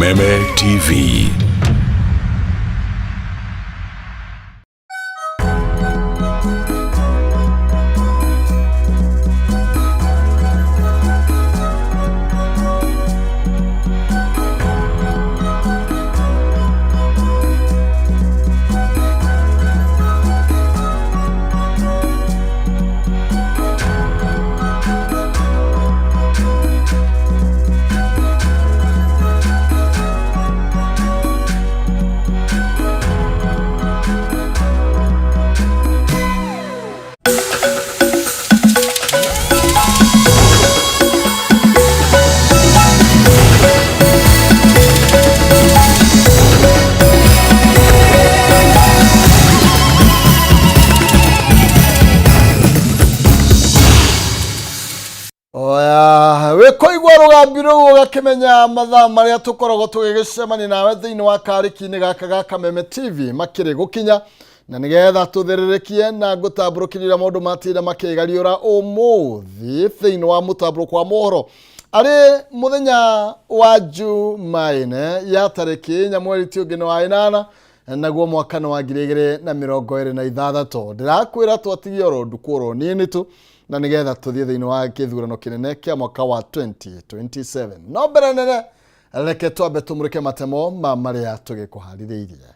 Kameme TV. Oya, wĩkũigua rũgambi rũu ũgakĩmenya mathaa marĩa tũkoragwo tũgĩgĩcemania nawe thĩinĩ wa karĩki-inĩ gaka ga Kameme TV makĩrĩ gũkinya na nĩgetha tũthĩrĩrĩkie na ngũtambũrũkĩria maũndũ matinda makĩgariũra ũmũthĩ thĩinĩ wa mũtambũrũko wa mohoro arĩ mũthenya wa Jumaine ya tarĩki 4 mweri ti ũngĩ nĩ wa 8 naguo mwaka nĩ wa 2026. Ndĩrakwĩra twatigie oro ndukũ oro nini tu na nĩgetha tũthiĩ thĩinĩ wa gĩthurano kĩnene kĩa mwaka wa 2027. No mbere nene reke twambe tũmũrĩke matemo ma marĩa tũgĩkũharĩrĩirie.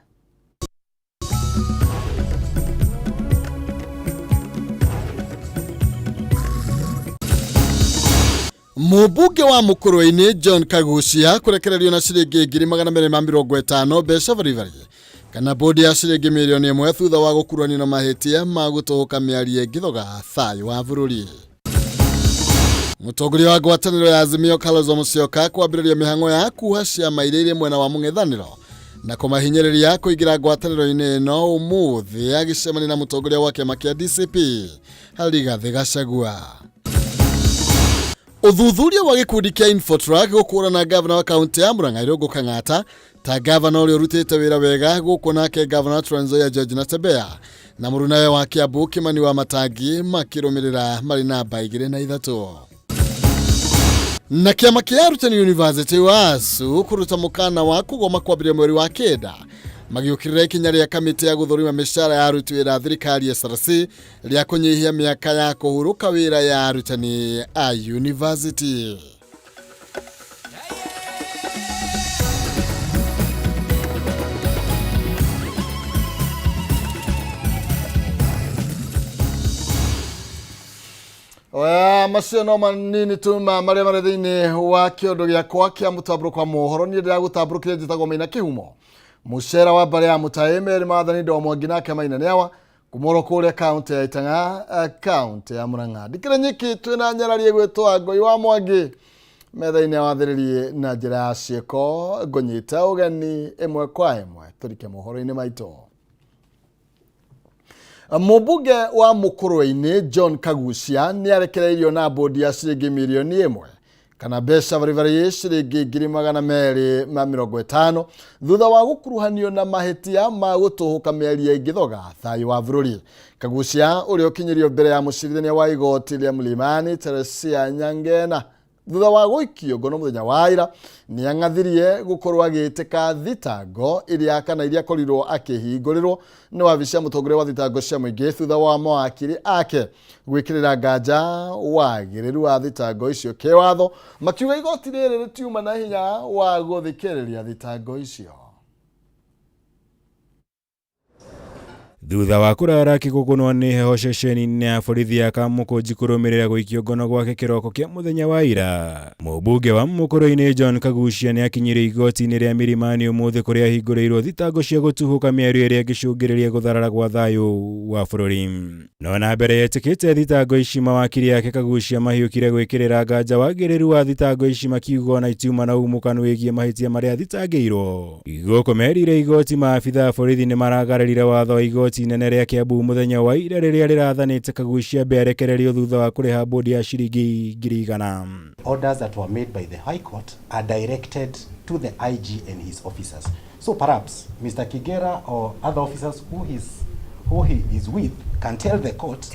Mũmbunge wa Mũkũrwe-inĩ John Kagucia kũrekererio na ciringi 250,000 mbeca baribari kana bodi ya ciringi 1 mirioni thutha wa gũkuruhanio na mahĩtia ma gũtũhũka mĩario ĩngĩthoga thayũ wa bũrũri. Mũtongoria wa ngwatanĩro ya Azimio Kalonzo Musyoka kwambĩrĩria mĩhang'o ya kuha ciama iria irĩ mwena wa mũng'ethanĩro na kũmahinyĩrĩria kũingĩra ngwatanĩro-inĩ ĩno ũmũthĩ agĩcemania na mũtongoria wa kĩama kĩa DCP Rigathĩ Gachagua. Ũthuthuria wa gĩkundi kĩa Infotrack gũkũrana gavana wa kaunti ya Murang'a Irũngũ Kang'ata ta gavana ũrĩa ũrutĩte wĩra wega gũkũ nake gavana wa Trans Nzoia George Natembeya na mũrunawe wa Kiambu Kimani wa Matangi makĩrũmĩrĩra marĩ namba 2 na 3. Na kĩama kĩa arutani University wa ASU kũruta mũkana wa kũgoma kwambĩrĩria mweri wa 9 magĩũkĩrĩra ikinya rĩa kamĩtĩ ya gũthũrima mĩcara ya aruti wĩra a thirikari SRC rĩa kũnyihia mĩaka ya kũhurũka wĩra ya arutani a university. Oya, macio no manini tu ma marĩa marĩ thĩinĩ wa kĩondo gĩakwa kĩa mũtambũrũko wa mohoro. Niĩ ndĩragũtambũrũkĩria njĩtagwo Maina Kĩhumo mũcera wa mbarĩ ya Mũtaĩ Meri Maathani Ndo Mwangi nake Maina nĩawa kumoro kũrĩa kaunti ya Itang'a, kaunti ya Murang'a. Ndikĩrĩ nyiki twĩna nyararie gwĩtwo Ngoi wa Mwangi metha-inĩ wathĩrĩrie na njĩra ya ciĩko ngũnyita ũgeni ĩmwe kwa ĩmwe tũrike mohoro-inĩ maitũ. Mũmbunge wa Mũkũrwe-inĩ John Kagucia nĩ arekereirio na bodi ya ciringi 1 mirioni kana mbeca baribari ciringi 250,000 thutha wa gũkuruhanio na mahĩtia ma gũtũhũka mĩario ĩngĩthoga thayũ wa bũrũri. Kagucia ũrĩa ũkinyĩrio mbere ya mũcirithania wa igoti rĩa Mlimani Teresia Nyangena thutha wa gũikio ngono mũthenya wa ira nĩ ang'athirie gũkorwo agĩtĩka thitango iria kana iria akorirwo akĩhingũrĩrwo nĩ wabici ya mũtongoria wa thitango cia mũingĩ thutha wa mawakiri ake gwĩkĩrĩra nganja wagĩrĩru wa thitango icio kĩwatho makiuga igoti rĩrĩ rĩtiuma na hinya wa gũthikĩrĩria thitango icio. Thutha wa kũrara kĩgũgũnwo nĩ heho ceceni-inĩ ya borithi ya Kamũkũnji kũrũmĩrĩra gũikio ngono gwake kĩroko kĩa mũthenya wa ira, mũmbunge wa Mũkũrwe-inĩ John Kagucia nĩ akinyire igoti-inĩ rĩa Milimani ũmũthĩ kũrĩa ahingũrĩirwo thitango cia gũtuhũka mĩario ĩrĩa ĩngĩcũngĩrĩria gũtharara gwa thayũ wa bũrũri. No na mbere yetĩkĩte thitango ici mawakiri ake Kagucia mahiũkire gwĩkĩrĩra nganja wagĩrĩru wa thitango ici makiuga ona itiuma na umũkanu wĩgiĩ mahĩtia marĩa thitangĩirwo. Gũkũ merire igoti maabitha a borithi nĩ maragararire watho wa igoti inene rĩa Kiambu mũthenya wa ira rĩrĩa rĩrathanĩte Kagucia ambe arekererio thutha wa kũrĩha bodi ya ciringi 100,000. Orders that were made by the High Court are directed to the IG and his officers. So perhaps Mr. Kigera or other officers who he is with can tell the court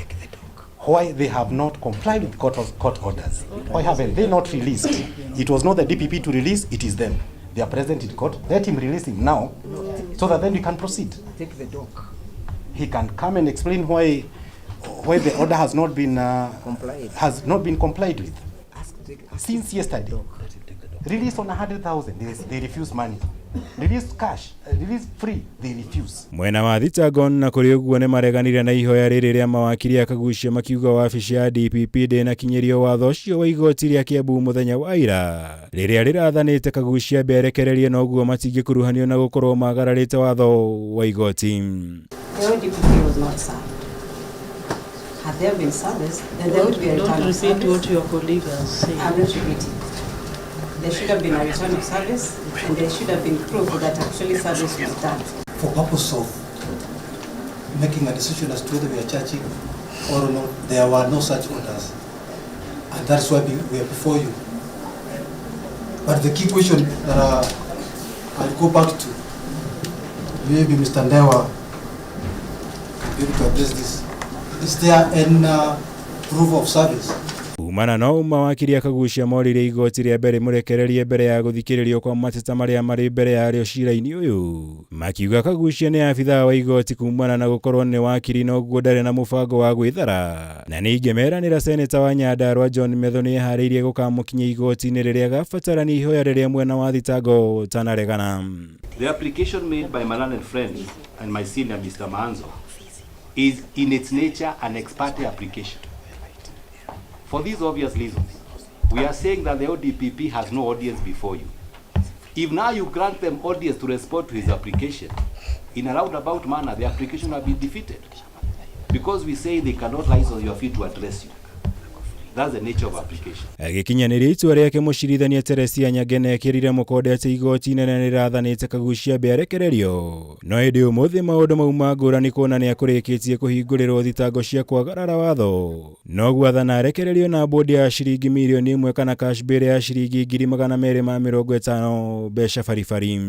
why they have not complied with court orders. Why haven't they not released? It was not the DPP to release, it is them. They are present in court. Let him release him now so that then we can proceed. Take the dog. He can come and explain why the order has not been Complied. Has not been complied with. Ask Since yesterday. Release on 100,000, they refuse money. Release cash, release free, they refuse. Mwena wa thitango na kũrĩ ũguo nĩ mareganire na ihoya rĩrĩ rĩa mawakiri a Kaguchia makiuga wabici ya DPP ndĩnakinyĩrio watho ũcio wa igoti rĩa Kiambu mũthenya wa ira rĩrĩa rĩrathanĩte Kaguchia ambe arekererie noguo matingĩkuruhanio na gũkorwo magararĩte watho wa igoti. The ODPP was not served. Had there been service, then there would be a return Don't of repeat service. what your colleague has said. I'm not repeating. There should have been a return of service, and there should have been proof that actually service was done. For purpose of making a decision as to whether we are charging or not, there were no such orders. And that's why we are before you. But the key question that I'll go back to, maybe Mr. Ndewa can be able to address this. Is there any proof of service? Kumana no mawakiri a Kaguchia moririe igoti rĩa mbere mũrekererie mbere ya gũthikĩrĩrio kwa mateta marĩa marĩ mbere yarĩo cira-inĩ ũyũ makiuga Kaguchia nĩ abithaa wa igoti kumana na gũkorwo nĩ wakiri noguo ndarĩ na mũbango wa gwĩthara na ningĩ meranĩra seneta wa Nyandarua John Methu nĩ eharĩirie gũkamũkinyia igoti-inĩ rĩrĩa agabatarania ihoya rĩrĩa mwena wa thitango ũtanaregana. The application made by Malan and Friends and my senior Mr. Manzo is in its nature an ex parte application. For these obvious reasons, we are saying that the ODPP has no audience before you. If now you grant them audience to respond to his application, in a roundabout manner, the application will be defeated. Because we say they cannot rise on your feet to address you. That's the nature of application. Agĩkinyanĩria itua rĩake mũcirithania Teresia Nyangena ekĩrire mũkonde atĩ igoti inene nĩrĩrathanĩte Kaguchia ambe arekererio no ĩndĩ ũmũthĩ maũndũ mauma ngũrani kuona nĩakũrĩkĩtie kũhingũrĩrwo thitango cia kwagarara watho noguo athana arekererio na bodi ya ciringi mirioni 1 kana cash bail ya ciringi 250,000 mbeca baribari.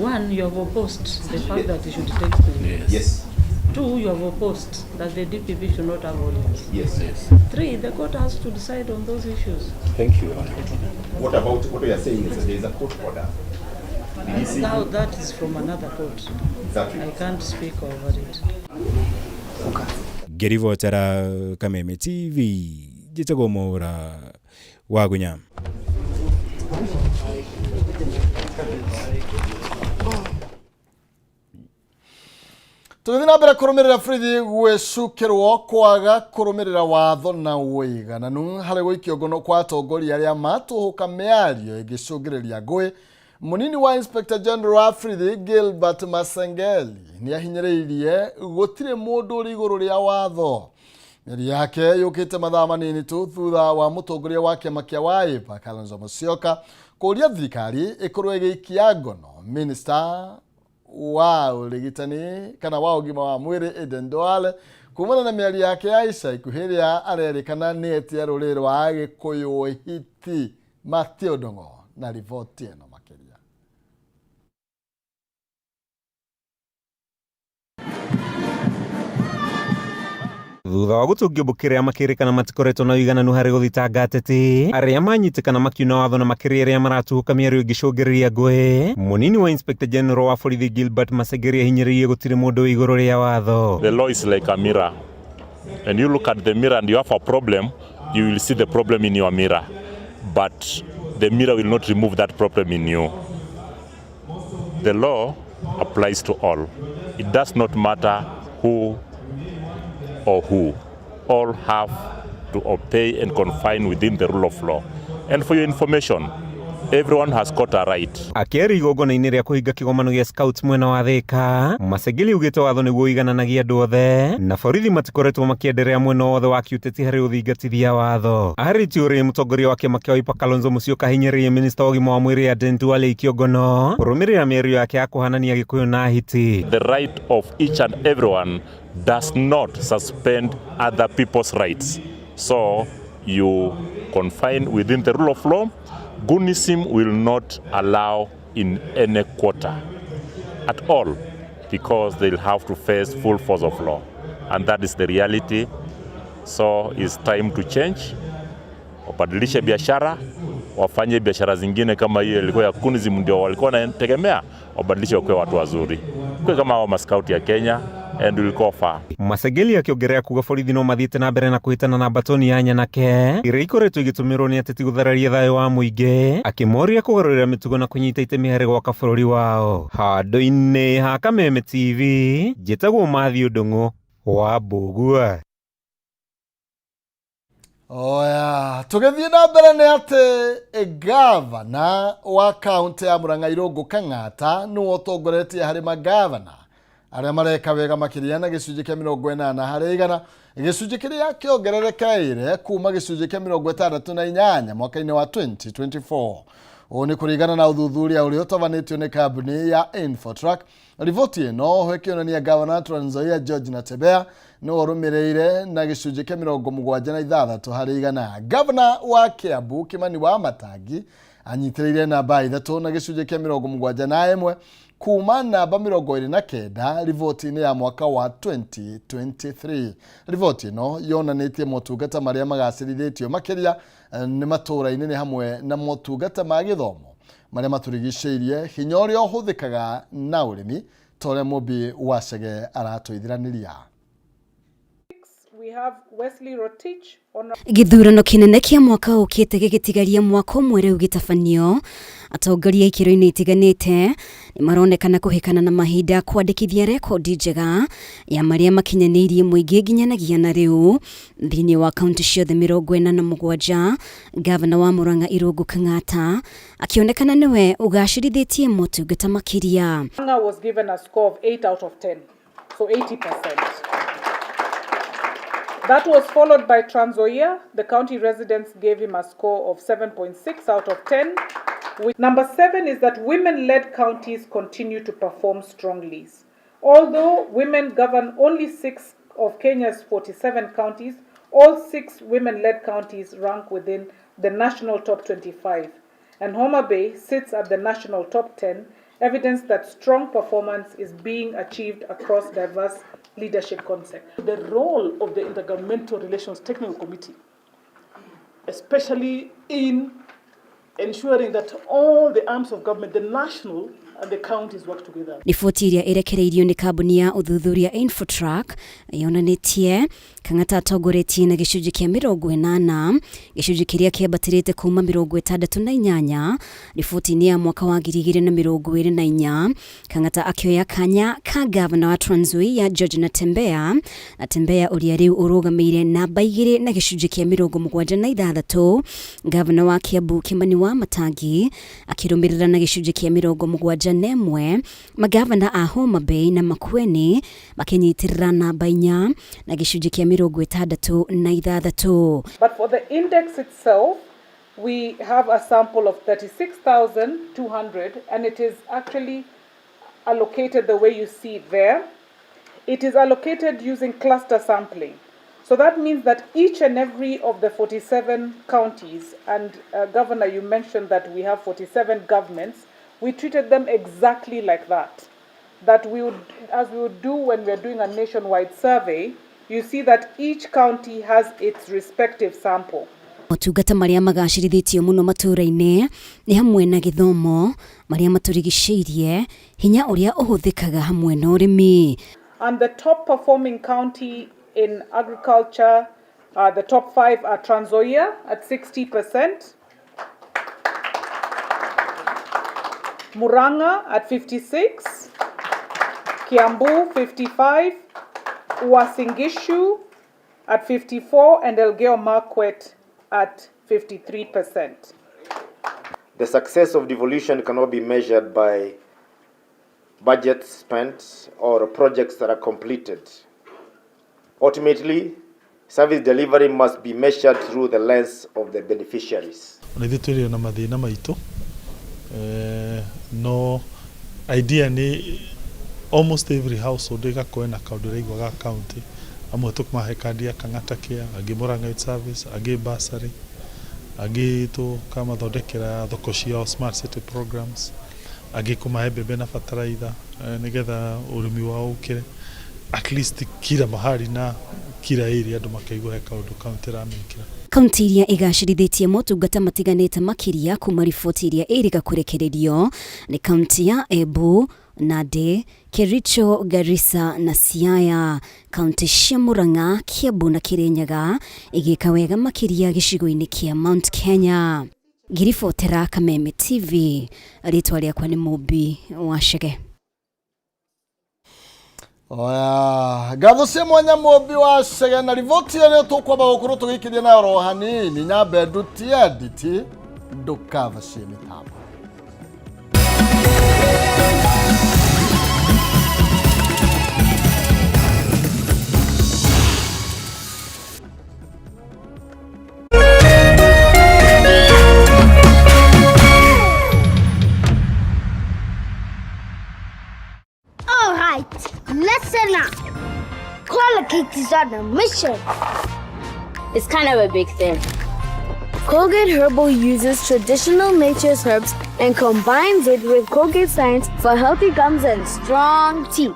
One, you have opposed the fact that he should take place. Yes. Two, you have opposed that the DPP should not have audience. Yes. Yes. Three, the court has to decide on those issues. Thank you. What about what we are saying is that there is a court order. Now that is from another court. Exactly. I can't speak over it. Ngĩribotera Kameme TV, njĩtagwo Mwaura Wagunya. Tũgĩthiĩ na mbere kũrũmĩrĩra borithi gwĩcukĩrwo kwaga kũrũmĩrĩra watho na ũigananu harĩ gũikio ngono kwa atongoria arĩa matũhũka mĩario ĩngĩcũngĩrĩria ngũĩ. Mũnini wa Inspector General wa borithi Gilbert Masengeli nĩahinyĩrĩirie gũtirĩ mũndũ ũrĩ igũrũ rĩa watho. Mĩario yake yũkĩte mathaa manini tu thutha wa mũtongoria wa kĩama kĩa Wiper Kalonzo Musyoka kũũria thirikari ĩkorwo ĩgĩikia ngono minister wa ũrigitani kana wa ũgima wa mwĩrĩ Aden Duale kumana na mĩario yake ya ica ikuhĩ ĩrĩa arerĩkana nĩ etia rũrĩrĩ rwa Agĩkũyũ hiti Matthew Ndung'u na riboti ĩno makĩria. Thutha wa gũtũngio mbũkĩrĩa makĩrĩkana matikoretwo na ũigananu harĩ gũthitanga ateti arĩa manyitĩkana makiuna watho na makĩria arĩa maratuhũka mĩario ĩngĩcũngĩrĩria ngũĩ. Mũnini wa Inspector General wa borithi Gilbert Masengeli ahinyĩrĩirie gũtirĩ mũndũ wĩ igũrũ rĩa watho. The law is like a mirror. And you look at the mirror and you have a problem, you will see the problem in your mirror. But the mirror will not remove that problem in you. The law applies to all. It does not matter who or who. All have to obey and confine within the rule of law. And for your information, everyone has got a right. Akĩaria igongona-inĩ rĩa kũhinga kĩgomano gĩa Scouts mwena wa Thĩka, Masengeli augĩte watho nĩguo ũigananagia andũ othe na borithi matikoretwo makĩenderea mwena wothe wa kĩũteti harĩ ũthingatithia watho. Arĩtie ũrĩa mũtongoria wa kĩama kĩa Wiper Kalonzo Musyoka ahinyĩrĩirie minista wa ũgima wa mwĩrĩ Aden Duale aikio ngono kũrũmĩrĩra mĩario yake ya kũhanania Gĩkũyũ na hiti. The right of each and everyone does not suspend other people's rights. So you confine within the rule of law. Goonism will not allow in any quarter at all, because they'll have to face full force of law. And that is the reality. So it's time to change. Wabadilishe biashara, wafanye biashara zingine kama hiyo ilikuwa ya Kunizim, ndio walikuwa wanategemea, wabadilishe wakuwe watu wazuri, kuwe kama hao maskauti ya Kenya and we'll go far. Masegeli akĩongerera kuga borithi no mathiĩte na mbere na kũhĩtana na mbatoni ya nyanake ĩrĩa ikoretwo ĩgĩtũmĩrwo nĩ ateti gũthararia thayũ wa mũingĩ, akĩmoria kũgarũrĩra mĩtugo na kũnyita itemi harĩ gwaka bũrũri wao. Handũ-inĩ ha Kameme TV, njĩtagwo Matthew Ndung'u wa Mbũgua. Oya, tũgĩthiĩ na mbere nĩ atĩ gavana wa kaũntĩ ya Murang'a Irũngũ Kang'ata nĩwe ũtongoretie harĩ magavana arĩa mareka wega makĩria na gĩcunjĩ kĩa 80%, gĩcunjĩ kĩrĩa kĩongererekeire kuma gĩcunjĩ kĩa 68 mwaka-inĩ wa 2024. Ũũ nĩ kũringana na ũthuthuria ũrĩa ũtabanĩtio nĩ kambuni ya Infotrack. Riboti ĩno ĩkĩonania gavana Trans Nzoia George Natembeya nĩwe ũrũmĩrĩire na gĩcunjĩ kĩa 76%. Gavana wa Kiambu Kimani wa Matangi anyitĩrĩire namba 3 na gĩcunjĩ kĩa 71 kuma namba 29 riboti-inĩ ya mwaka wa 2023. Riboti ĩno yonanĩtie motungata marĩa magacĩrithĩtio makĩria nĩ matũũra-inĩ nĩ hamwe na motungata ma gĩthomo marĩa matũrigicĩirie, hinya ũrĩa ũhũthĩkaga na ũrĩmi ta ũrĩa Mũmbi wa Chege aratũithiranĩria. We have Wesley Rotich on Gĩthurano kĩnene kĩa mwaka ũkĩte gĩgĩtigaria mwaka ũmwe rĩu gĩtabanio, atongoria ikĩro-inĩ itiganĩte nĩ maronekana kũhĩkana na mahinda kwandĩkithia rekondi njega ya marĩa makinyanĩirie mũingĩ nginyanagia na rĩu. Thĩinĩ wa kaunti ciothe 47, gavana wa Murang'a Irũngũ Kang'ata akĩonekana nĩwe ũgacĩrithĩtie motungata makĩria. Murang'a was given a score of 8 out of 10, so 80%. That was followed by Trans Nzoia. The county residents gave him a score of 7.6 out of 10. Number 7 is that women-led counties continue to perform strongly. Although women govern only 6 of Kenya's 47 counties, all 6 women-led counties rank within the national top 25. And Homa Bay sits at the national top 10, evidence that strong performance is being achieved across diverse leadership concepts. The role of the Intergovernmental Relations Technical Committee, especially in ensuring that all the arms of government, the national and the counties, work together. Riboti ĩrĩa ĩrekereirio nĩ kambuni ya ũthuthuria Infotrack yonanĩtie Kang'ata atongoretie na gĩcunjĩ kĩa 80, gĩcunjĩ kĩrĩa kĩambatĩrĩte kuma 68 riboti-inĩ ya mwaka wa 2024. Kang'ata akĩoya kanya ka gavana wa Trans Nzoia George Natembeya, Natembeya ũrĩa rĩu ũrũgamĩire namba 2 na gĩcunjĩ kĩa 76. Gavana wa Kiambu Kimani wa Matangi akĩrũmĩrĩra na gĩcunjĩ kĩa 71. Magavana a Homa Bay na Makueni makĩnyitĩrĩra namba 4 na gĩcunjĩ kĩa 66. But for the index itself, we have a sample of 36,200, and it is actually allocated the way you see it there. It is allocated using cluster sampling. So that means that each and every of the 47 counties, and Governor, you mentioned that we have 47 governments, we treated them exactly like that. That we would, as we would do when we are doing a nationwide survey, you see that each county has its respective sample. Motungata marĩa magacĩrithĩtio mũno matũũra-inĩ nĩ hamwe na gĩthomo, marĩa matũrigicĩirie, hinya ũrĩa ũhũthĩkaga hamwe na ũrĩmi. And the top performing county in agriculture, the top 5 are Trans Nzoia at 60%, Murang'a at 56, Kiambu 55, Uasin Gishu at 54, and Elgeyo Marakwet at 53%. The success of devolution cannot be measured by budgets spent or projects that are completed. Ultimately, service delivery must be measured through the lens of the beneficiaries. Ona ithuĩ twĩrĩ na mathĩna maitũ, no idea nĩ almost every household ĩgakorwo na kaũndũ ĩraigua ga county. Amwe tũkũmahe kandi ya Kang'ata Care, angĩ Murang'a Youth Service, angĩ bursary, angĩ tũkamathondekera thoko ciao smart city programs, angĩ kũmahe mbembe na bataraitha, nĩgetha ũrĩmi wao ũkĩre. At least kila mahali na kila area andũ makaigua he kaũndũ county ĩramekĩra. Kaunti iria igacĩrithĩtie motungata matiganĩte makĩria kuma riboti iria ĩrĩga kũrekererio nĩ kaunti ya Embu, Nandi, Kericho, Garissa na Siaya. Kaunti cia Murang'a, Kiambu na Kirinyaga igĩka wega makĩria gĩcigo-inĩ kĩa Mount Kenya. Ngĩribotera Kameme TV, rĩtwa rĩakwa nĩ Mũmbi wa Chege. Oya, ngatho cia mwanya Mũmbi wa Chege na riboti ĩyo nĩyo tũkwamba gũkorwo tũgĩikĩria nayo ro hanini nyambe ndutie nditi ndũkavacie mĩtambo. All right, listen up. Colgate is on a mission. It's kind of a big thing. Colgate Herbal uses traditional nature's herbs and combines it with Colgate science for healthy gums and strong teeth.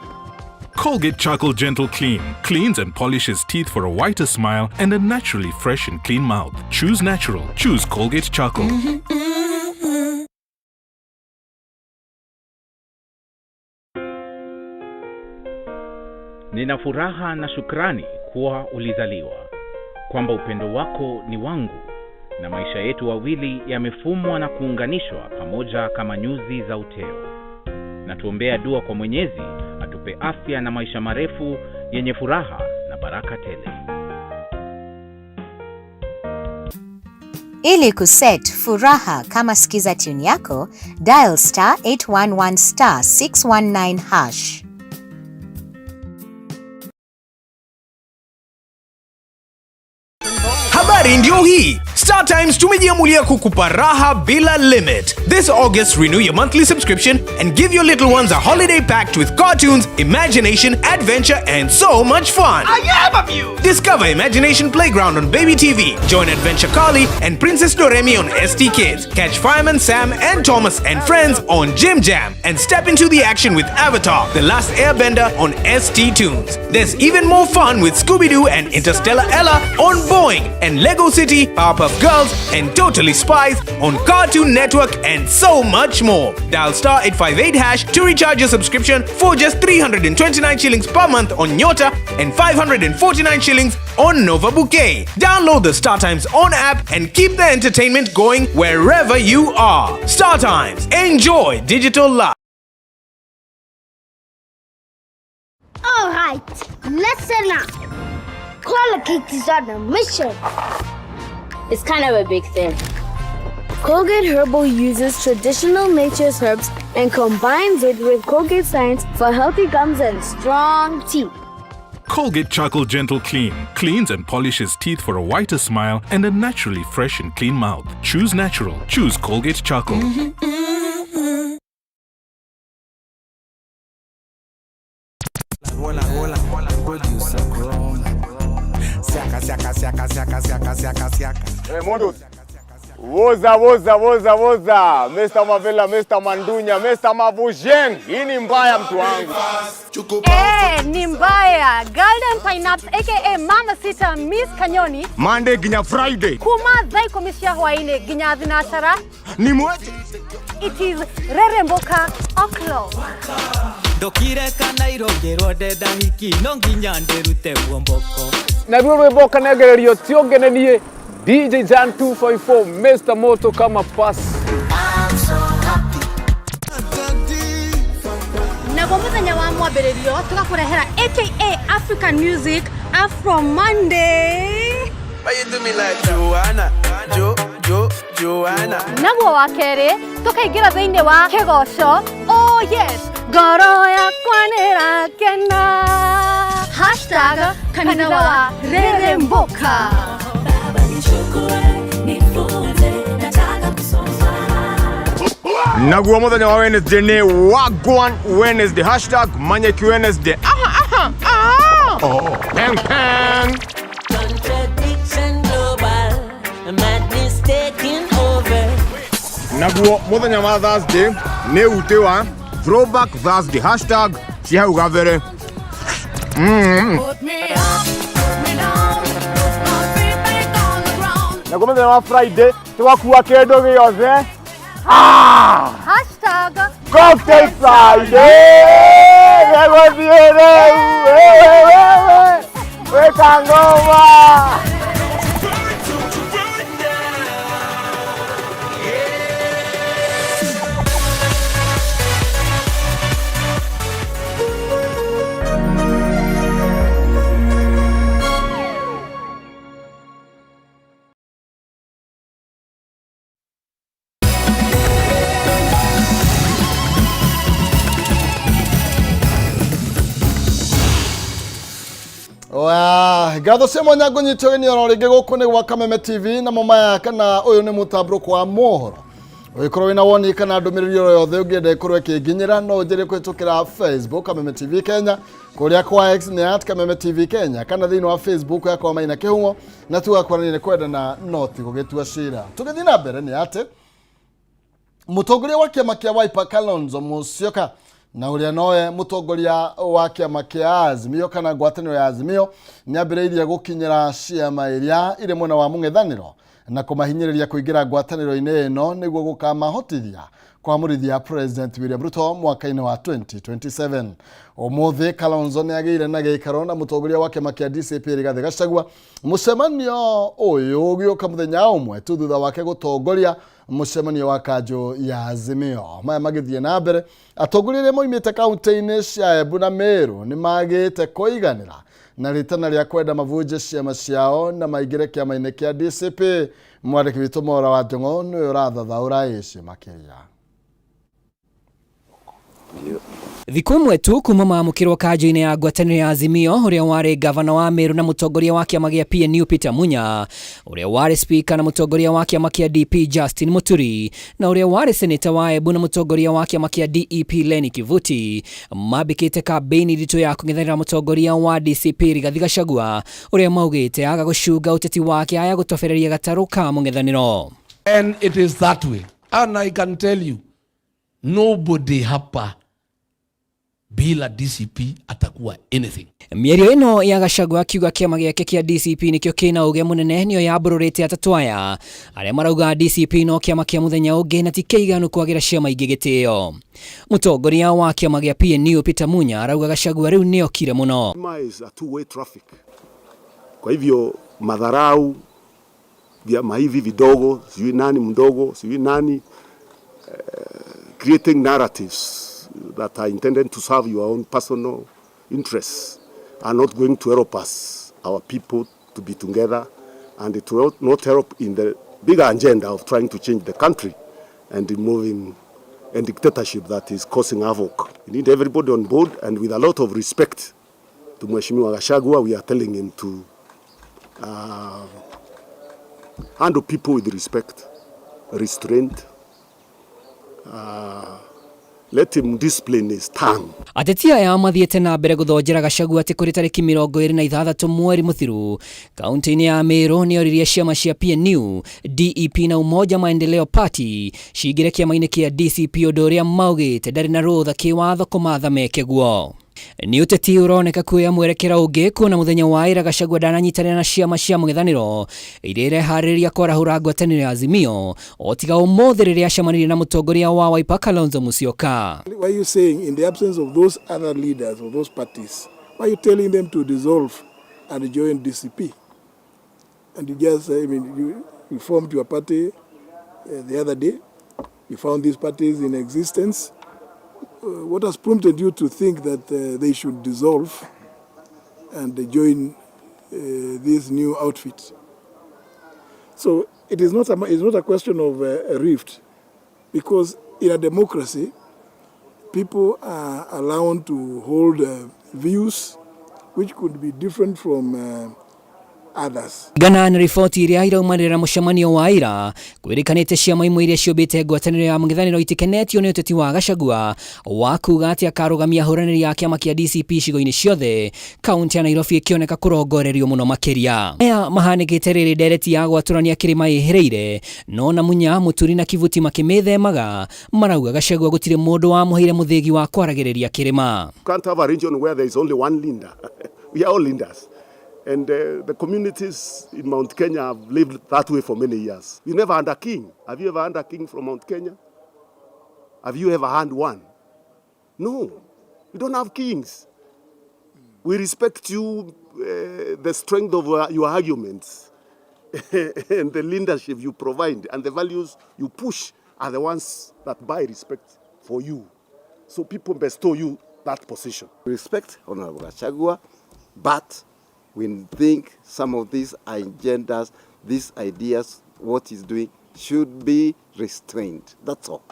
Colgate Charcoal Gentle Clean cleans and polishes teeth for a whiter smile and a naturally fresh and clean mouth. Choose natural. Choose Colgate Charcoal. Nina furaha na shukrani kuwa ulizaliwa, kwamba upendo wako ni wangu na maisha yetu wawili yamefumwa na kuunganishwa pamoja kama nyuzi za uteo. Na tuombea dua kwa Mwenyezi atupe afya na maisha marefu yenye furaha na baraka tele. Ili kuset furaha kama skiza tune yako, dial star 811 star 619 hash. Habari ndio hii. Star Times tumejiamulia kukupa raha bila limit. This August, renew your monthly subscription and give your little ones a holiday packed with cartoons, imagination, adventure, and so much fun. I am amused. Discover Imagination Playground on Baby TV. Join Adventure Carly and Princess Doremi on ST Kids. Catch Fireman Sam and Thomas and Friends on Jim Jam. And step into the action with Avatar, The Last Airbender on ST Tunes. There's even more fun with Scooby-Doo and Interstellar Ella on Boeing and Lego City, Powerpuff Girls and Totally Spies on Cartoon Network and so much more. Dial star 858 hash to recharge your subscription for just 329 shillings per month on Nyota and 549 shillings on Nova Bouquet. Download the Star Times On app and keep the entertainment going wherever you are. Star Times, enjoy digital life. All right, listen up. Colgate is on a mission. It's kind of a big thing. Colgate Herbal uses traditional nature's herbs and combines it with Colgate science for healthy gums and strong teeth. Colgate Charcoal Gentle Clean cleans and polishes teeth for a whiter smile and a naturally fresh and clean mouth. Choose natural. Choose Colgate Charcoal. Hola, hola, hola, producer Chrome. Siaka, siaka, siaka, siaka, siaka, siaka, siaka. Hey, Mondo. Woza, woza, woza, woza. Mr. Mavela, Mr. Mandunya, Mr. Mavujeng. Hii ni mbaya mtu wangu. Eh, ni mbaya. Golden Pineapps aka Mama Sita Miss Kanyoni. Monday ginya Friday. Kuma thaa ikumi cia hwaini nginya thinacara. Ni mweje. It is Reremboka O'clock. Ndokire kana irongĩrwo ndenda hiki no nginya ndĩrute muomboko. Naruo rwĩmbo kanengererio ti ũngenenie DJ Jan 254 Mr. Moto kama pass. Naguo muthenya wa mwambĩrĩrio tũgakũrehera aka African Music Afro Monday. Why you do me like Joanna? Jo, Jo, Joanna. Naguo wa kerĩ tũkaingĩra thĩinĩ wa kĩgoco. Oh yes, ngoro yakwa nĩrakena. Hashtag kanitha wa Reremboka. Naguo muthenya wa Wednesday ni Wagwan Wednesday. Hashtag Manyeki Wednesday. Aha, aha, aha. Oh. Peng, peng. Contradiction global, madness taking over. Naguo muthenya wa Thursday ni ute wa Throwback Thursday. Hashtag cia hau gabere. Put me up, put me down, put my feet back on the ground. Naguo mũthenya wa Friday tũgakua kĩndũ gĩothe. Ah! Hashtag Cocktail Friday! Gĩgũthiĩ rĩu! Wĩka ngoma! Wa, ngatho cia mwanya ngũnyitwo ũgeni oro rĩngĩ gũkũ nĩ gwa Kameme TV namo maya kana ũyũ nĩ mũtambũrũko wa mohoro. Ũngĩkorwo wĩna woni kana ndũmĩrĩri oro yothe ũngĩenda ĩkorwo ĩkĩnginyĩra no ũnjĩre kũhĩtũkĩra Facebook Kameme TV Kenya, kũrĩa kwa X nĩ at Kameme TV Kenya, kana thĩinĩ wa Facebook yakwa Maina Kĩhung'o, na tũgakwaranĩria nĩ kwendana no ti gũgĩtua cira. Tũgĩthiĩ na mbere nĩ atĩ mũtongoria wa kĩama kĩa Wiper Kalonzo Musyoka na ũrĩa nowe mũtongoria wa kĩama kĩa Azimio kana ngwatanĩro ya Azimio nĩ ambĩrĩirie gũkinyĩra ciama iria irĩ mwena wa mũng'ethanĩro na kũmahinyĩrĩria kũingĩra ngwatanĩro-inĩ ĩno nĩguo gũkamahotithia kwamũrithia President William Ruto mwaka-inĩ wa 2027. Ũmũthĩ Kalonzo nĩ agĩire na gĩikaro na mũtongoria wa kĩama kĩa DCP Rigathĩ Gachagua. Mũcemanio ũyũ ũgĩũka mũthenya ũmwe tu thutha wake gũtongoria mũcemanio wa kanjũ ya Azimio. Maya magĩthiĩ na mbere, atongoria arĩa moimĩte kaunti-inĩ cia Embu na Meru nĩ magĩte kũiganĩra na rĩtana rĩa kwenda mabunje ciama ciao na maingĩre kĩama-inĩ kĩa DCP. Mwandĩki witũ Mwaura wa Njũng'ũ nĩwe ũrathathaũra ici makĩria. Thikũ ĩmwe tu kuma maamũkĩrwo kanjũ-inĩ ya ngwatanĩro ya Azimio, ũrĩa warĩ ngavana wa Meru na mũtongoria wa kĩama gĩa PNU Peter Munya, ũrĩa warĩ spika na mũtongoria wa kĩama kĩa DP Justin Muturi, na ũrĩa warĩ seneta wa Embu na mũtongoria wa kĩama kĩa DEP Lenny Kivuti, mambĩkĩte kambĩini nditũ ya kũng'ethanĩra mũtongoria wa DCP Rigathi Gachagua, ũrĩa maugĩte aga gũcunga ũteti wake aya gũtobereria gatarũ ka mũng'ethanĩro. And it is that way. And I can tell you, nobody hapa bila DCP atakuwa anything. Mĩario ĩno ya Gachagua akiuga kĩama gĩake kĩa DCP nĩkĩo kĩna ũge mũnene nĩyo yambũrũrĩte atatũ aya arĩa marauga DCP no kĩama kĩa mũthenya ũngĩ na ti kĩiganu kwagĩra ciama ingĩ gĩtĩo. Mũtongoria wa kĩama gĩa PNU Peter Munya arauga Gachagua rĩu nĩokire mũno. Is a two-way traffic. Kwa hivyo madharau vyama hivi vidogo, sijui nani mdogo, sijui nani, creating narratives that are intended to serve your own personal interests are not going to help us, our people, to be together, and it will not help in the bigger agenda of trying to change the country and removing a dictatorship that is causing havoc. We need everybody on board, and with a lot of respect to Mheshimiwa Gachagua, we are telling him to handle people with respect, restraint, let him discipline his tongue. Ateti aya mathiĩte na mbere gũthonjera Gachagua atĩ kũrĩ tarĩki 26 mweri mũthiru kaunti-inĩ ya Meru nĩoririe ciama cia PNU, DEP na Umoja Maendeleo Party cingĩre kĩama-inĩ kĩa DCP ũndũ ũrĩa maugĩte ndarĩ na rũtha kĩwatho kũmatha meke guo. Nĩ ũteti ũroneka kuoya mwerekera ũngĩ kuona mũthenya wa ira Gachagua ndananyitanĩra na ciama cia mũng'ethanĩro iria ireharĩrĩria kwarahũra ngwatanĩro ya Azimio o tiga ũmũthĩ rĩrĩa acemanirie na mũtongoria wa Wiper Kalonzo Musyoka. Why are you saying in the absence of those other leaders of those parties, why are you telling them to dissolve and join DCP? And you just, I mean, you formed your party the other day. You found these parties in existence. What has prompted you to think that they should dissolve and join this new outfit? So it is not a, it's not a question of a rift, because in a democracy, people are allowed to hold views which could be different from others. Gana na riboti iria iraumanĩrĩra mũcemanio wa ira kwĩrĩkanĩte ciama imwe iria ciũmbĩte ngwatanĩro ya mũng'ethanĩro itikenetio nĩ ũteti wa Gachagua wa kuga atĩ akarũgamia ahũranĩri a kĩama kĩa DCP icigo-inĩ ciothe kaunti ya Nairobi ĩkĩoneka kũrongorerio mũno makĩria. Aya mahanĩkĩte rĩrĩ ndereti ya gwatũrania kĩrĩma ĩhĩrĩire no na Munya, Mũturi na Kivuti makĩmĩthemaga marauga Gachagua gũtirĩ mũndũ wamũheire mũthĩgi wa kwaragĩrĩria kĩrĩma. You can't have a region where there is only one leader. We are all leaders. And the communities in Mount Kenya have lived that way for many years. We never had a king. Have you ever had a king from Mount Kenya? Have you ever had one? No. We don't have kings. We respect you, the strength of your arguments and the leadership you provide and the values you push are the ones that buy respect for you. So people bestow you that position. We respect Honorable Gachagua, but we think some of these agendas, these ideas, what he's doing should be restrained. That's all.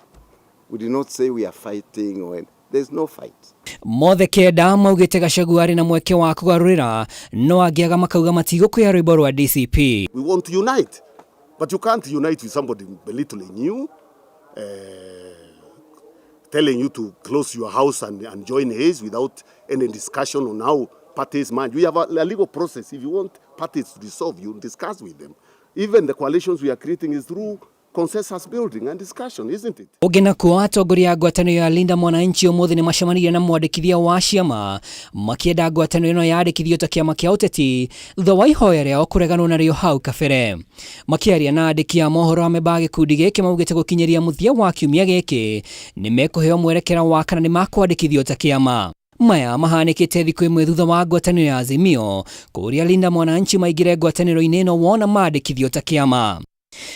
We do not say we are fighting or there's no fight. Mothe kenda maugĩte Gachagua arĩ na mweke wa kũgarũrĩra no angĩaga makauga matigũkũya rwĩmbo rwa DCP. We want to unite, but you can't unite with somebody belittling you, telling you to close your house and join his without any discussion on how parties manage. We have a legal process. If you want parties to dissolve, you discuss with them. Even the coalitions we are creating is through consensus building and discussion, isn't it? Ũngĩ nakuo atongoria a ngwatanĩro ya Linda Mwananchi ũmũthĩ nĩ macemanirie na mwandĩkithia wa ciama makĩenda ngwatanĩro ĩno yandĩkithio ta kĩama kĩa ũteti thutha wa ihoya rĩao kũreganwo narĩo hau kabere. Makĩaria na andĩki a mohoro amemba a gĩkundi gĩkĩ maugĩte gũkinyĩria mũthia wa kiumia gĩkĩ nĩ mekũheo mwerekera wa kana nĩ makwandĩkithio ta kĩama. Maya mahanĩkĩte thikũ ĩmwe thutha wa ngwatanĩro ya Azimio kũũria Linda Mwananchi maingĩre ngwatanĩro-inĩ ĩno wona mandĩkithio ta kĩama.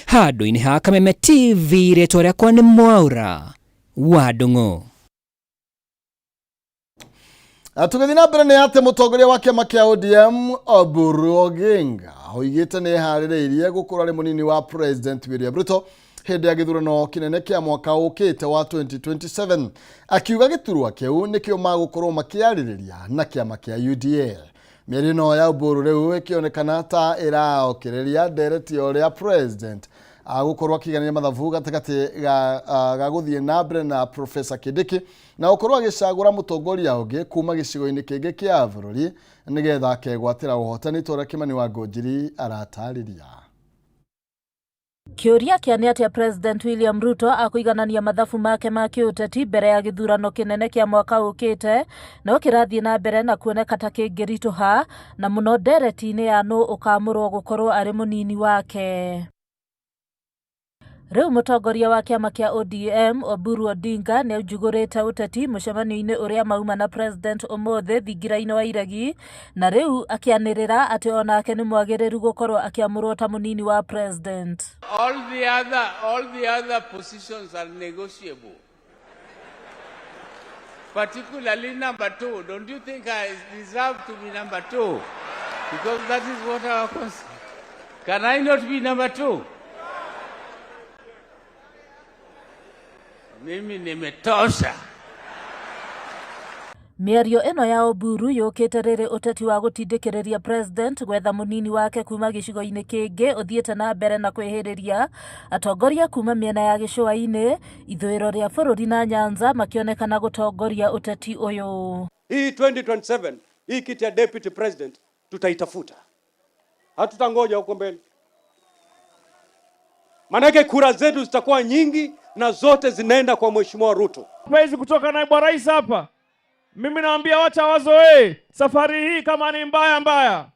Handũ-inĩ ha Kameme TV rĩtwa rĩakwa nĩ Mwaura wa Ndung'u. Tũgĩthiĩ na mbere nĩ atĩ mũtongoria wa kĩama kĩa ODM Oburu Oginga oigĩte nĩ eharĩrĩirie gũkorwo arĩ mũnini wa President William Ruto hĩndĩ ya gĩthurano kĩnene kĩa mwaka ũkĩte wa 2027, akiuga gĩturwa kĩu nĩkĩo magũkorwo makĩarĩrĩria na kĩama kĩa UDA. Mĩario ĩno ya Oburu rĩu ĩkĩonekana ta ĩraokĩrĩria ndereti ya ũrĩa President agũkorwo akĩiganĩria mathabu gatagatĩ ga gũthiĩ na mbere na Professor Kindiki na gũkorwo agĩcagũra mũtongoria ũngĩ kuma gĩcigo-inĩ kĩngĩ kĩa bũrũri nĩgetha akegwatĩra ũhotani ta ũrĩa Kĩmani wa Ngũnjiri aratarĩria. Kĩũria kĩa nĩ atĩa President William Ruto akũiganania mathabu make ma kĩũteti mbere ya gĩthurano kĩnene kĩa mwaka ũkĩte no kĩrathiĩ na mbere na kuoneka ta kĩngĩritũha na mũno ndereti-inĩ ya nũ ũkamũrwo gũkorwo arĩ mũnini wake. Rĩu mũtongoria wa kĩama kĩa ODM Oburu Odinga nĩ aunjugũrĩte ũteti mũcemanio-inĩ ũrĩa mauma na President ũmũthĩ thingira-inĩ wa Iregi, na rĩu akĩanĩrĩra atĩ onake nĩ mwagĩrĩru gũkorwo akĩamũrwo ta mũnini wa President. All the other positions are negotiable. Particularly number two. Don't you think I deserve to be number two? Because that is what our Can I not be number two? Mimi nimetosha. Mĩario ĩno ya Oburu yũkĩte rĩrĩ ũteti wa gũtindĩkĩrĩria President gwetha mũnini wake kuma gĩcigo-inĩ kĩngĩ ũthiĩte na mbere na kwĩhĩrĩria atongoria kuma mĩena ya gĩcũa-inĩ, ithũĩro rĩa bũrũri na Nyanza makĩonekana gũtongoria ũteti ũyũ. Hii 2027 hii kiti ya deputy president tutaitafuta, hatutangoja huko mbele, manake kura zetu zitakuwa nyingi na zote zinaenda kwa Mheshimiwa Ruto. Hawezi kutoka naibu wa rais hapa. Mimi naambia wacha wazoee safari hii, kama ni mbaya mbaya,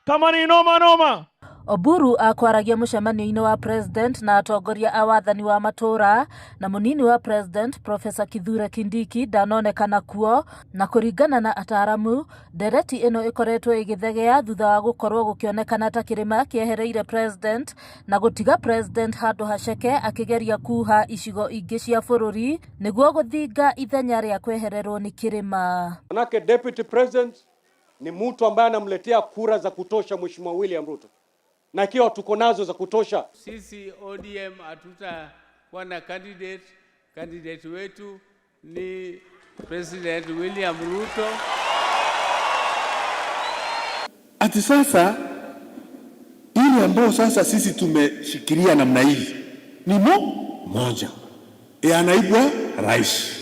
kama ni noma noma. Oburu akwaragia mũcemanio-inĩ wa President na atongoria a wathani wa matũra na mũnini wa President Professor Kithure Kindiki ndanonekana kuo, na kũringana na ataramu ndereti ĩno ĩkoretwo ĩgĩthegea thutha wa gũkorwo gũkĩonekana ta kĩrĩma kĩehereire President na gũtiga President handũ haceke akĩgeria kuha icigo ingĩ cia bũrũri nĩguo gũthinga ithenya rĩa kwehererwo nĩ kĩrĩma. Manake deputy president ni mtu ambaye anamletea kura za kutosha Mheshimiwa William Ruto, na ikiwa tuko nazo za kutosha. Sisi ODM hatutakuwa na candidate. Candidate wetu ni President William Ruto. Ati sasa ile ambayo sasa sisi tumeshikilia namna hii ni moja ya naibu wa rais.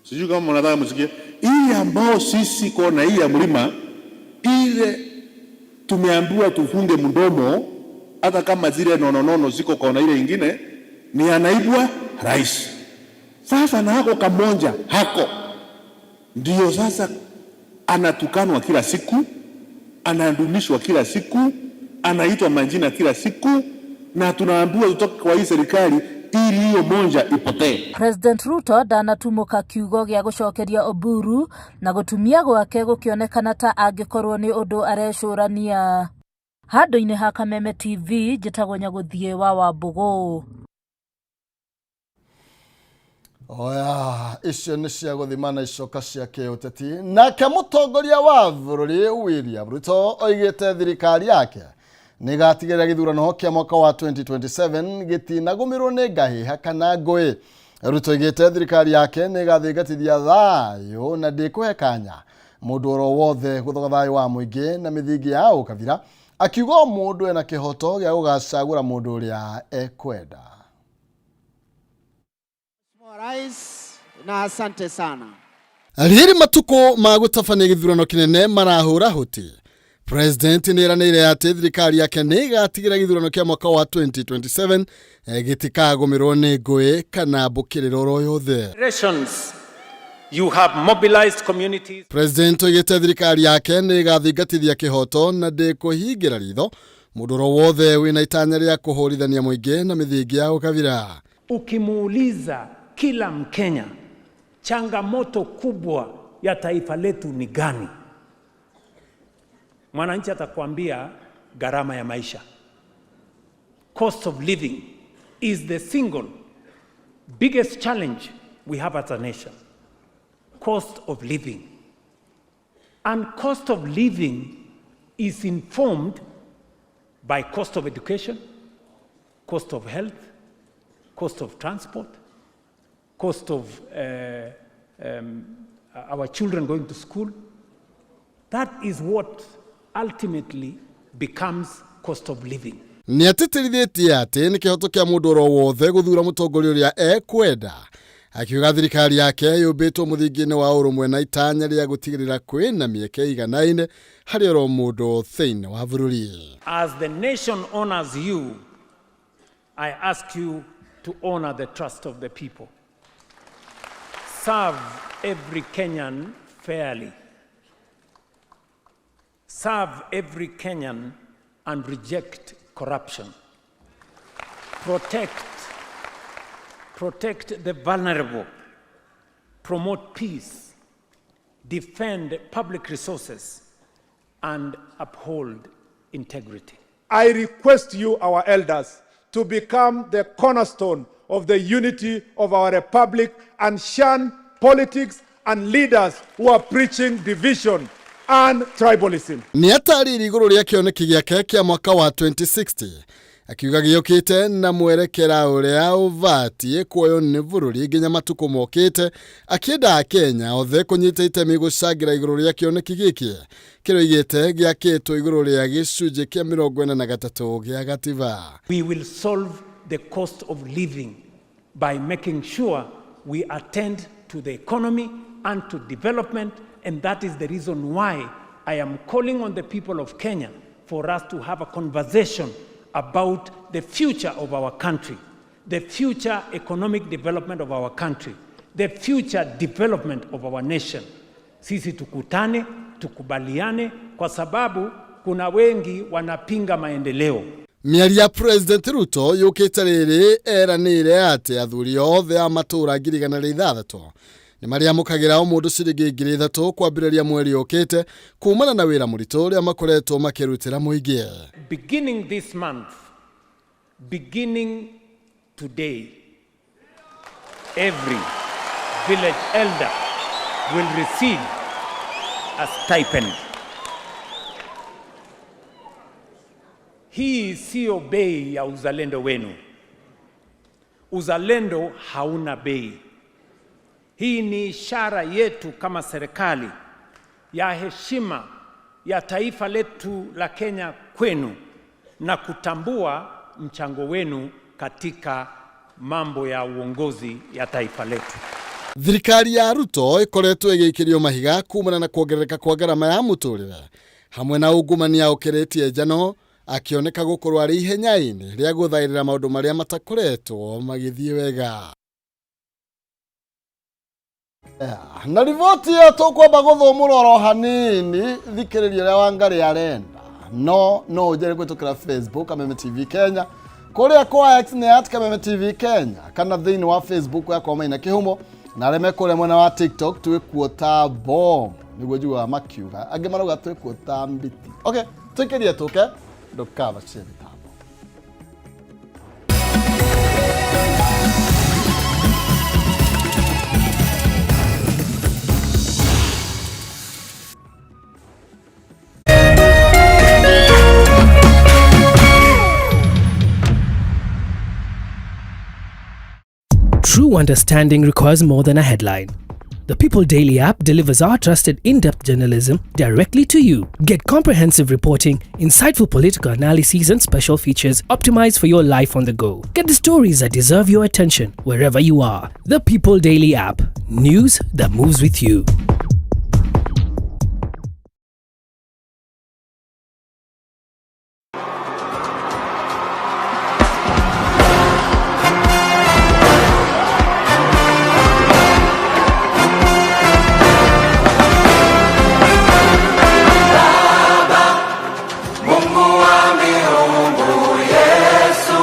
Sijui kama mnataka msikie ile ambao sisi kona hii ya mlima ile tumeambiwa tufunge mdomo, hata kama zile nononono ziko kona ile ingine, ni ya naibu wa rais. Sasa na hako kamonja hako ndio sasa anatukanwa kila siku. Anadunishwa kila siku, anaitwa majina kila siku, na tunaambiwa tutoke kwa hii serikali ili hiyo moja ipotee. President Ruto ndanatumũka kiugo gĩa gũcokeria Oburu na gũtumia gwake gũkĩonekana ta angĩkorwo nĩ ũndũ arecũrania. Handũ-inĩ ha Kameme TV njĩtagwo Nyagũthiĩ wa Wambũgũ. Oya, icio nĩ cia gũthima na icoka cia kĩũteti. Nake mũtongoria wa bũrũri William Ruto oigĩte thirikari yake nĩ ĩgatigĩrĩra gĩthurano kĩa mwaka wa 2027 gĩtinagũmĩrwo nĩ ngahĩha kana ngũĩ. Ruto oigĩte thirikari yake nĩ ĩgathingatithia thayũ na ndĩkũhe kanya mũndũ oro wothe gũthoga thayũ wa mũingĩ na mĩthingi ya ũkabira, akiuga o mũndũ ena kĩhoto gĩa gũgacagũra mũndũ ũrĩa ekwenda. Rais, na asante sana. Rĩrĩ matukũ ma gũtabania gĩthurano kĩnene marahũra huti, President nĩ eranĩire atĩ thirikari yake nĩ ĩgatigĩra gĩthurano kĩa mwaka wa 2027 gĩtikagũmĩrwo nĩ ngũĩ kana mbũkĩrĩro oro yothe. Generations, you have mobilized communities. President oigĩte thirikari yake nĩ ĩgathingatithia kĩhoto na ndĩkũhingĩra ritho mũndũ oro wothe wĩna itanya rĩa kũhũrithania mũingĩ na mĩthingi ya ũkabira. Ukimuuliza kila Mkenya changamoto kubwa ya taifa letu ni gani, mwananchi atakwambia gharama ya maisha. Cost of living is the single biggest challenge we have as a nation. Cost of living. And cost of living is informed by cost of education, cost of health, cost of transport, cost of our children going to school. That is what ultimately becomes cost of living. Nĩ atĩtĩrithĩtie atĩ nĩ kĩhoto kĩa mũndũ oro wothe gũthura mũtongoria ũrĩa ekwenda, akiuga thirikari yake yũmbĩtwo mũthingi-inĩ wa ũrũmwe na itanya rĩa gũtigĩrĩra kwĩna mĩeke iganaine harĩ oro mũndũ thĩinĩ wa bũrũri. As the nation honors you, I ask you to honor the trust of the people. Serve every Kenyan fairly. Serve every Kenyan and reject corruption. Protect the vulnerable. Promote peace. Defend public resources and uphold integrity. I request you, our elders, to become the cornerstone of the unity of our republic and shun politics and leaders who are preaching division and tribalism. Nĩ atarĩirie igũrũ rĩa kĩoneki gĩake kĩa mwaka wa 2060, akiuga gĩũkĩte na mwerekera ũrĩa ũbatiĩ kuoywo nĩ bũrũri nginya matukũ mokĩte, akĩenda Akenya othe kũnyita itemi gũcangĩra igũrũ rĩa kĩoneki gĩkĩ kĩrĩa oigĩte gĩakĩtwo igũrũ rĩa gĩcunjĩ kĩa 43 gĩa gatiba. We will solve the cost of living by making sure we attend to the economy and to development, and that is the reason why I am calling on the people of Kenya for us to have a conversation about the future of our country, the future economic development of our country, the future development of our nation. Sisi tukutane, tukubaliane, kwa sababu kuna wengi wanapinga maendeleo. Mĩario ya President Ruto yũkĩte rĩrĩ eranĩire atĩ athuri othe a matũũra 106,000 nĩ marĩamũkagĩra o mũndũ ciringi 3,000 kwambĩrĩria mweri ũkĩte kumana na wĩra mũritũ ũrĩa makoretwo makĩrutĩra mũingĩ. Beginning this month, beginning today, every village elder will receive a stipend. Hii siyo bei ya uzalendo wenu. Uzalendo hauna bei. Hii ni ishara yetu kama serikali ya heshima ya taifa letu la Kenya kwenu na kutambua mchango wenu katika mambo ya uongozi ya taifa letu. Thirikari ya Ruto ĩkoretwo ĩgĩikĩrio mahiga kumana na kuongerereka kwa ngarama ya mũtũrĩre hamwe na ungumania ũkĩrĩtie njano, akĩoneka gũkorwo arĩ ihenya-inĩ rĩa gũthaĩrĩra maũndũ marĩa matakoretwo magĩthiĩ wega. Na riboti ĩyo tũkwamba gũthũmũra oro hanini thikĩrĩria ũrĩa Wangarĩ arenda no no ũnjĩre kũhĩtũkĩra Facebook Kameme TV Kenya kũrĩa kwa X nĩ at Kameme TV Kenya kana thĩinĩ wa Facebook yakwa Maina Kĩhumo na arĩa me kũrĩa mwena wa TikTok twĩkuo ta bomb nĩguo njiguaga makiuga angĩ marauga twĩkuo ta mbiti. Okay, tũikĩrie tũke ndũkabacie mĩtambo. True understanding requires more than a headline. The People Daily app delivers our trusted in depth journalism directly to you. Get comprehensive reporting, insightful political analyses, and special features optimized for your life on the go. Get the stories that deserve your attention wherever you are. The People Daily app. News that moves with you. Mungu wa miungu, Yesu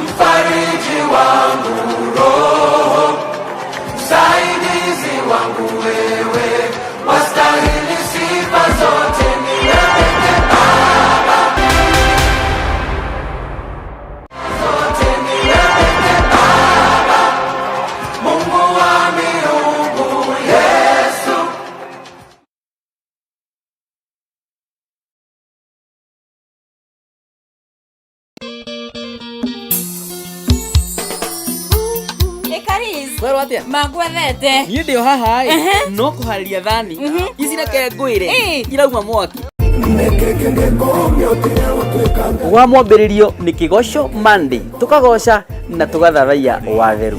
mfariji wangu, Roho msaidizi wangu, wewe wastahili sifa zote, ni wewe pekee Baba, zote ni wewe pekee Baba, Mungu wa miungu, Yesu. Kwerwo atia? Mangwethete. Niĩ ndĩ o haha ĩ, Ehe. no kũharĩria thani ici reke ngwĩre irauma mwaki. Wa mwambĩrĩrio nĩ Kĩgoco Monday, tũkagoca na tũgathathaiya watheru.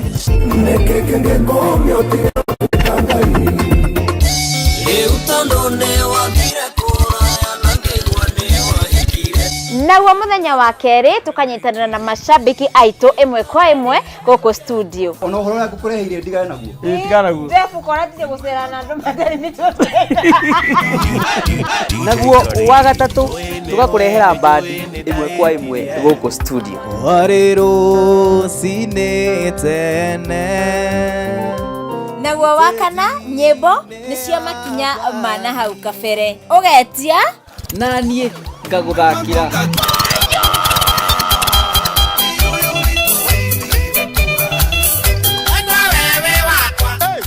Rĩu tondũ nĩwathire kũraya na ngĩigua nĩwahikire. Naguo mũthenya wa kerĩ tũkanyitanĩra na mashabiki aitũ ĩmwe kwa ĩmwe gũkũ studio. Ona ũhoro ũrĩa ngũkũreheire ndigane naguo. Jeff ũkoretire gũcera na andũ matarĩ mĩtwe. Naguo wa gatatũ tũgakũrehera mbandi ĩmwe kwa ĩmwe gũkũ studio. Warĩ rũcinĩ tene. Naguo wa kana nyĩmbo nĩcio makinya ma na hau kabere. Ũgetia na niĩ ngagũthakĩra.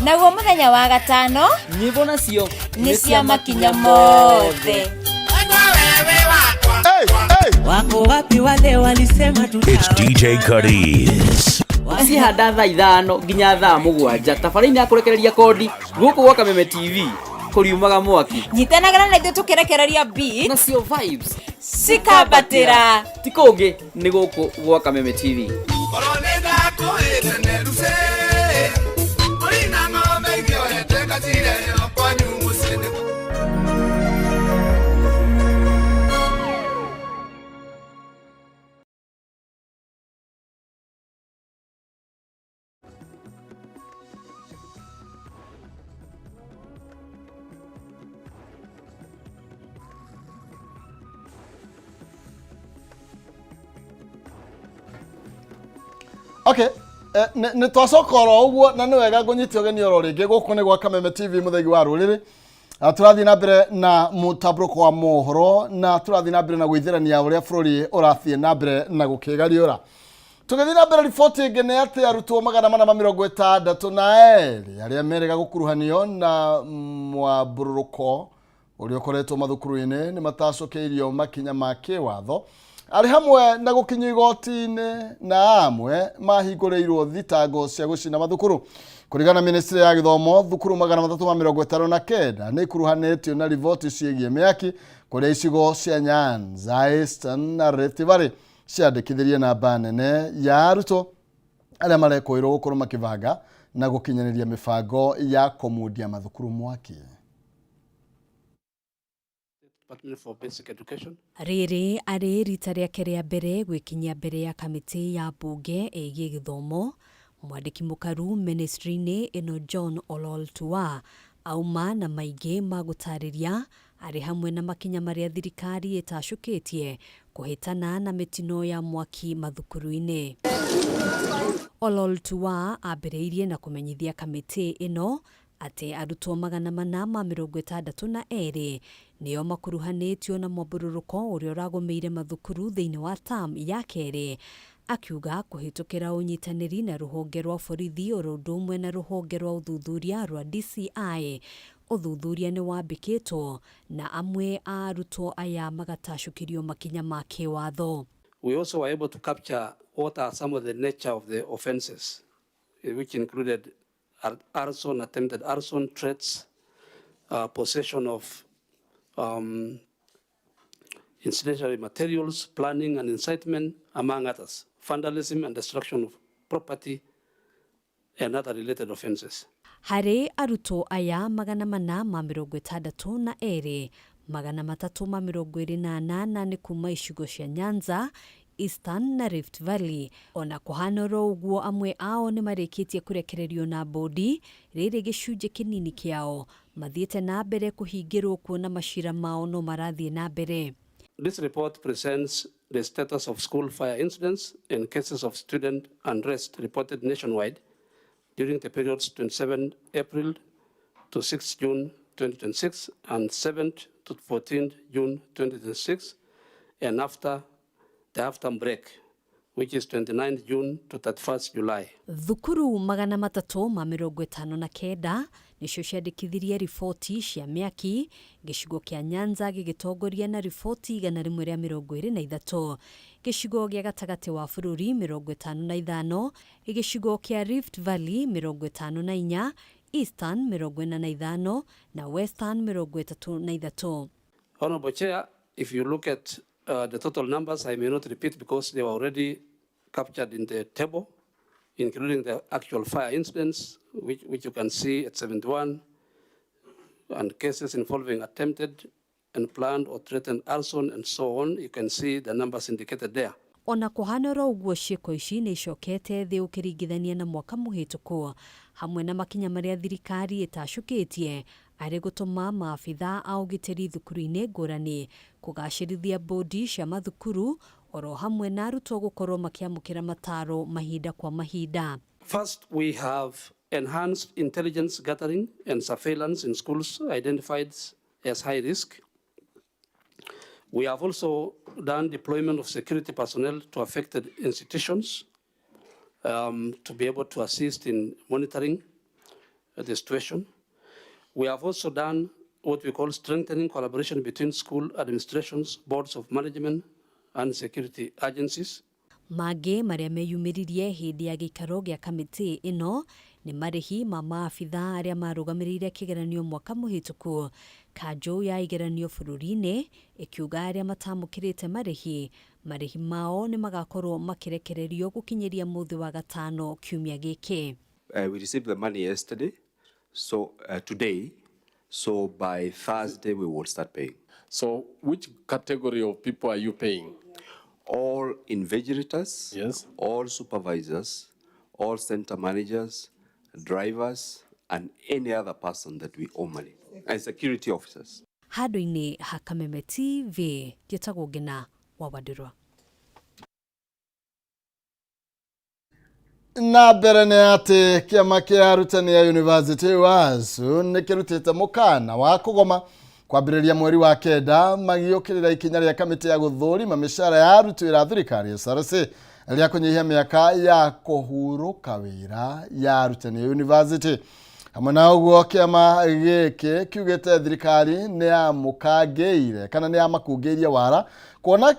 Naguo mũthenya wa gatano nyĩmbo nacio nĩ cia makinya mothe. Wako wapi wale walisema It's DJ Cuddies. Cihanda thaa 5 nginya thaa 7 tabarĩinĩ ya kũrekereria kondi gũkũ gwa Kameme TV kũriumaga mwaki. Nyitanagĩra na ithuĩ tũkĩrekereria beat nacio vibes cikambatĩra. Ti kũngĩ nĩ gũkũ gwa Kameme TV. Okay, nĩ twacoka oro ũguo na nĩ wega ngũnyite ũgeni oro rĩngĩ gũkũ nĩ gwa Kameme TV mũthegi wa rũrĩrĩ. Tũrathiĩ na mbere na mũtambũrũko wa mohoro na tũrathiĩ na mbere na gũithĩrania ũrĩa bũrũri ũrathiĩ na mbere na gũkĩgariũra. Tũgĩthiĩ na mbere riboti ĩngĩ nĩ atĩ arutwo 462 arĩa merĩga gũkuruhanio na mwambũrũrũko ũrĩa ũkoretwo mathukuru-inĩ nĩ matacokeirio makinya ma kĩwatho arĩ hamwe na gũkinyio igoti-inĩ na amwe mahingũrĩirwo thitango cia gũcina mathukuru. Kũringana na ministry ya gĩthomo, thukuru 359 nĩ ikuruhanĩtio na riboti ciĩgiĩ mĩaki kũrĩa icigo cia Nyanza, Eastern na Rift Valley ciandĩkithirie namba nene ya arutwo arĩa marekũĩrwo gũkorwo makĩbanga na gũkinyanĩria mĩbango ya kũmundia mathukuru mwaki. Department for Basic Education. Rĩrĩ arĩ rita rĩake rĩa mbere gwĩkinyia mbere ya kamĩtĩ ya mbunge ĩgiĩ gĩthomo. Mwandĩki mũkaru ministry-inĩ ĩno John Olol Tua auma na maingĩ ma gũtarĩria arĩ hamwe na makinya marĩa thirikari ĩtacũkĩtie kũhĩtana na mĩtino ya mwaki mathukuru-inĩ. Olol Tua ambĩrĩirie na kũmenyithia kamĩtĩ ĩno atĩ arutwo 462 nĩo makuruhanĩtio na mwambũrũrũko ũrĩa ũragũmĩire mathukuru thĩinĩ wa term ya kerĩ, akiuga kũhĩtũkĩra ũnyitanĩri na rũhonge rwa borithi oro ũndũ ũmwe na rũhonge rwa ũthuthuria rwa DCI, ũthuthuria nĩ wambĩkĩtwo na amwe a arutwo aya magatacũkĩrio makinya ma kĩwatho. We also were able to capture what are some of the nature of the offenses, which included arson, attempted arson, threats, possession of incendiary materials, planning and incitement, among others, vandalism and destruction of property, and other related offenses. Harĩ arutwo aya 462, 328 nĩ kuma icigo cia Nyanza, Eastern na Rift Valley. Ona kũhana oro ũguo, amwe ao nĩ marĩkĩtie kũrekererio na bodi, rĩrĩ gĩcunjĩ kĩnini kĩao mathiĩte na mbere kũhingĩrwo kuona macira mao no marathiĩ na mbere. This report presents the status of school fire incidents and cases of student unrest reported nationwide during the periods 27 April to 6 June 2026 and 7 to 14 June 2026, and after the half-term break, which is 29 June to 31st July. Thukuru 359 nĩcio ciandĩkithirie riboti cia mĩaki, gĩcigo kĩa Nyanza gĩgĩtongoria na riboti 123, gĩcigo gĩa gatagatĩ wa bũrũri 55, gĩcigo kĩa Rift Valley 54, Eastern 45 na Western 33. Honorable Chair, if you look at the total numbers, I may not repeat because they were already captured in the table, including the actual fire incidents, which you can see at 71, and cases involving attempted and planned or threatened arson and so on. You can see the numbers indicated there. Ona kũhana oro ũguo, ciĩko ici nĩ icokete thĩ ũkĩringithania na mwaka mũhĩtũku, hamwe na makinya marĩa thirikari ĩtacũkĩtie arĩ gũtũma maabitha a ũgitĩri thukuru-inĩ ngũrani, kũgacĩrithia bodi cia mathukuru oro hamwe na arutwo gũkorwo makĩamũkĩra mataro mahinda kwa mahinda. First, we have enhanced intelligence gathering and surveillance in schools identified as high risk. We have also done deployment of security personnel to affected institutions to be able to assist in monitoring the situation. We have also done what we call strengthening collaboration between school administrations, boards of management, and security agencies. Mangĩ marĩa meyumĩririe hĩndĩ ya gĩikaro gĩa kamĩtĩ ĩno nĩ marĩhi ma maabitha arĩa marũgamĩrĩire kĩgeranio mwaka mũhĩtũku, kanjũ ya igeranio bũrũri-inĩ ĩkiuga arĩa matamũkĩrĩte marĩhi mao nĩ magakorwo makĩrekererio gũkinyĩria mũthĩ wa gatano kiumia gĩkĩ. We received the money yesterday, so today, so by Thursday we will start paying. So which category of people are you paying? All invigilators, yes, all supervisors, all center managers, drivers, and any other person that we owe money, and security officers. Handũ-inĩ ha Kameme TV, njĩtagwo Ngina wa Wandirwa. Na mbere nĩ atĩ kĩama kĩa arutani a University WASU nĩ kĩrutĩte mũkana wa kũgoma kwambĩrĩria mweri wa kenda, magĩũkĩrĩra ikinya rĩa kamĩtĩ ya gũthũrima mĩcara ya aruti wĩra a thirikari SRC rĩa kũnyihia mĩaka ya kũhurũka wĩra ya arutani a university. Hamwe na ũguo, kĩama gĩkĩ kiugĩte thirikari nĩ yamũkangĩire kana nĩ yamakungĩirie wara, kuona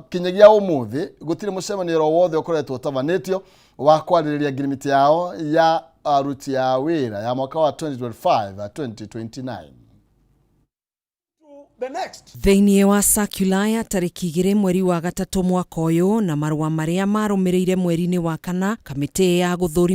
kinyagia ũmũthĩ gũtirĩ mũcemanio oro wothe ũkoretwo ũtabanĩtio wa kwarĩrĩria ngirimiti yao ya aruti a wĩra ya mwaka wa 2025 2029. Thĩinĩ wa circular ya tarĩki 2 mweri wa gatatũ mwaka ũyũ na marũa marĩa marũmĩrĩire mweri-inĩ wa kana, kamĩtĩ ya gũthũrima